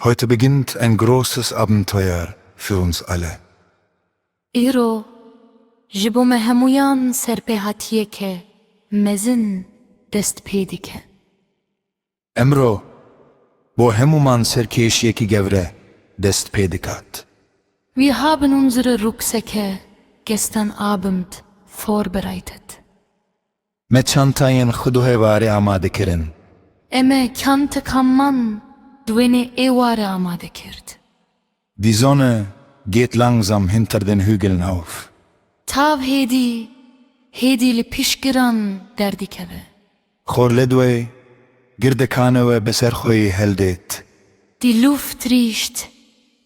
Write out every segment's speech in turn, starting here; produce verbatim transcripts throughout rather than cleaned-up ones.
Heute beginnt ein großes Abenteuer für uns alle. Îro ji bo me hemûyan serpêhatiyeke mezin dest pê dike. Emro bo hemûman serkêşiyekî gewre dest pê dikat. Wir haben unsere Rucksäcke gestern Abend vorbereitet. Me çantayên xwe duhê warê amade kirin. Em e çantekan man duenê ê warê amade kir. Die Sonne geht langsam hinter den Hügeln auf. Tav hêdî, hêdî li piştgiran derdikeve. Xor ledwê girdekan e we bi ser xwe yê heldêt. Die Luft riecht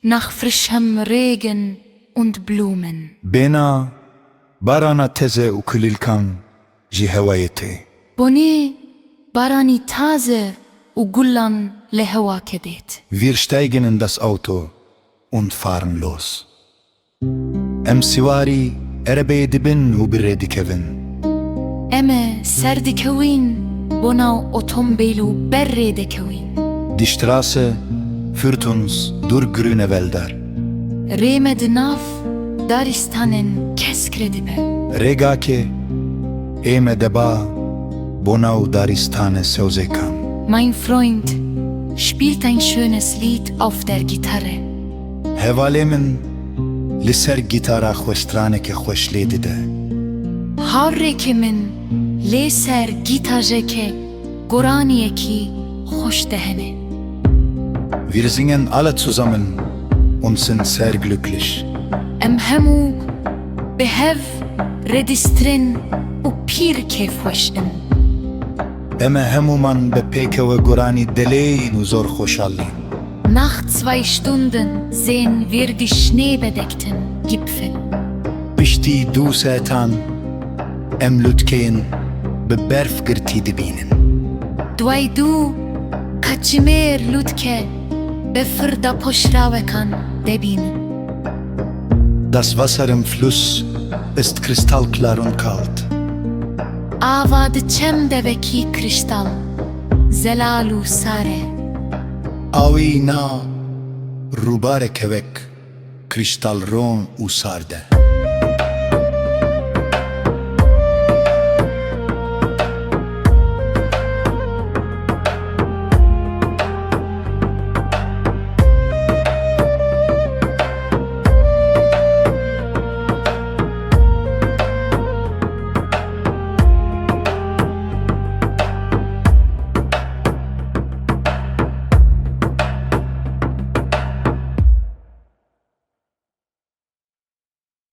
nach frischem Regen und Blumen. Bêhna barana teze û kulîlkan ji hewayê tê. Bonî baranî taze û gulan li hewake dêt. Wir steigen in das Auto und fahren los. Em siwarî erebeyê dibin û bi rê dikevin. Em ê ser dikewîn bo nav otombêl û ber rê dikewîn. Die Straße führt uns durch grüne Wälder. Rê me di nav daristanên kesk re dibe. Rêgakê ê me deba bo nav daristane sewzêkan. Mein Freund spielt ein schönes Lied auf der Gitarre. Hevalê min li ser gîtara xwe straneke xweş lê dide. Hawrêkê min lê ser gîtajeke goraniyekî xweş dehene. Wir singen alle zusammen und sind sehr glücklich. Em hemû bi hev redistrên û pîr kêfxweş in. Em ê hemûman bi pêkewe goranî dileyîn û zor xweşal in. Nach zwei Stunden sehen wir die Schneebedeckten Gipfel. Piştî du saetan em lûtkeyên bi berf girtî dibînin. Duay du kaçimêr lûtke befir dapoşrawekan debînin. Das Wasser im Fluss ist kristallklar und kalt. Ava di çem de wekî krîştal, zelal û sar e. Awî na rûbareke wek krîştal ron û sar de.